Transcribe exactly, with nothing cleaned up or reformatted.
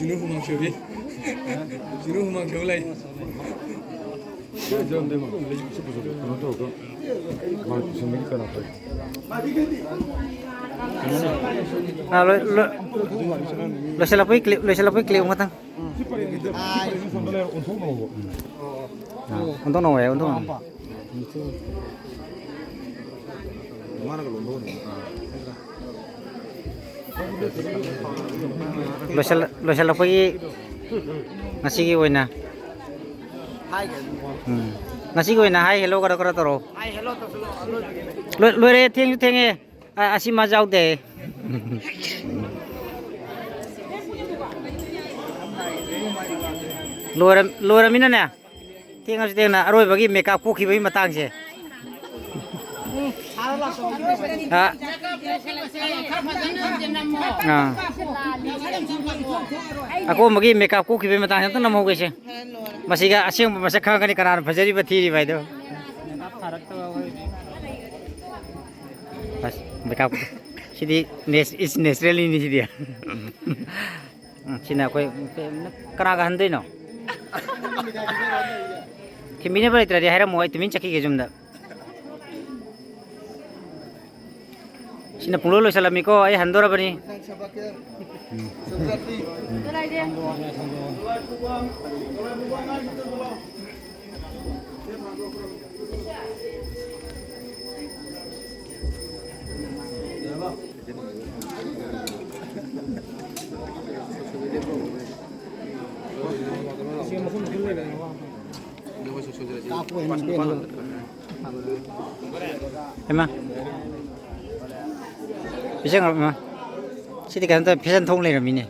ꯁꯤꯅꯨ ꯍꯨꯃꯥꯡ ꯁꯧꯔꯤ꯫ ꯁꯤꯅꯨ ꯍꯨꯃꯥꯡ ꯁꯧ ꯂꯩ꯫ ꯑꯥ, ꯂꯣꯏ-, ꯂꯣꯏ-, ꯂꯣꯏꯁꯤꯜꯂꯛꯄꯒꯤ clip, ꯂꯣꯏꯁꯤꯜꯂꯛꯄꯒꯤ clip ꯑꯃꯈꯛꯇꯪ꯫ ꯑꯥ, ꯑꯣꯟꯊꯣꯛꯅꯧ ꯌꯥꯏ, ꯑꯣꯟꯊꯣꯛꯅꯧ꯫ ꯂꯣꯏꯁꯤꯜ-, ꯂꯣꯏꯁꯤꯜꯂꯛꯄꯒꯤ ꯉꯁꯤꯒꯤ ꯑꯣꯏꯅ꯫ ꯎꯝ꯫ ꯉꯁꯤꯒꯤ ꯑꯣꯏꯅ hi hello ꯈꯔ ꯈꯔ ꯇꯧꯔꯛꯑꯣ꯫ Hi hello ꯇꯧꯁꯤꯜꯂꯣ, ꯑꯔꯣꯏꯕꯒꯤꯅꯦ꯫ ꯂꯣꯏ-, ꯂꯣꯏꯔꯦ, ꯊꯦꯡꯁꯨ ꯊꯦꯡꯉꯦ꯫ ꯑ-, ꯑꯁꯤ ꯃꯥ ꯌꯥꯎꯗꯦ꯫ ꯂꯣꯏꯔ-, ꯂꯣꯏꯔꯃꯤꯅꯅꯦ꯫ ꯊꯦꯡꯉꯁꯨ ꯊꯦꯡꯅ ꯑꯔꯣꯏꯕꯒꯤ makeup ꯀꯣꯛꯈꯤꯕꯒꯤ ꯃꯇꯥꯡꯁꯦ꯫ ꯑ-, ꯑꯥ꯫ ꯑꯀꯣꯟꯕꯒꯤ makeup ꯀꯣꯛꯈꯤꯕꯒꯤ ꯃꯇꯥꯡꯁꯦ ꯑꯝꯇ ꯅꯝꯍꯧꯒꯦꯁꯦ꯫ ꯃꯁꯤꯒ ꯑꯁꯦꯡꯕ ꯃꯁꯛ ꯈꯪꯉꯛꯀꯅꯤ ꯀꯅꯥꯅ ꯐꯖꯔꯤꯕ ꯊꯤꯔꯤꯕ ꯍꯥꯏꯗꯣ꯫ ꯑꯁ, makeup꯫ ꯁꯤꯗꯤ ꯅꯦꯁ-, is naturalꯅꯤ ꯁꯤꯗꯤ꯫ ꯎꯝ, ꯁꯤꯅ ꯑꯩꯈꯣꯏ ꯀꯅꯥꯒ ꯍꯟꯗꯣꯏꯅꯣ? ꯊꯤꯟꯕꯤꯅꯕ ꯂꯩꯇ꯭ꯔꯗꯤ ꯍꯥꯏꯔꯝꯃꯣ, ꯑꯩ ꯇꯨꯃꯤꯟ ꯆꯠꯈꯤꯒꯦ ꯌꯨꯝꯗ꯫ ꯁꯤꯅ ꯄꯨꯡꯂꯣꯏ ꯂꯣꯏꯁꯤꯜꯂꯝꯃꯤꯀꯣ, ꯑꯩ ꯍꯟꯗꯣꯔꯕꯅꯤ꯫ ꯏꯃꯥ, ꯄꯤꯖꯈ꯭ꯔꯣ, ꯏꯃꯥ꯫ ꯁꯤꯗꯤ ꯀꯩꯅꯣ ꯇꯧꯋꯦ, ꯐꯦꯁꯟ ꯊꯣꯛ ꯂꯩꯔꯝꯃꯤꯅꯦ꯫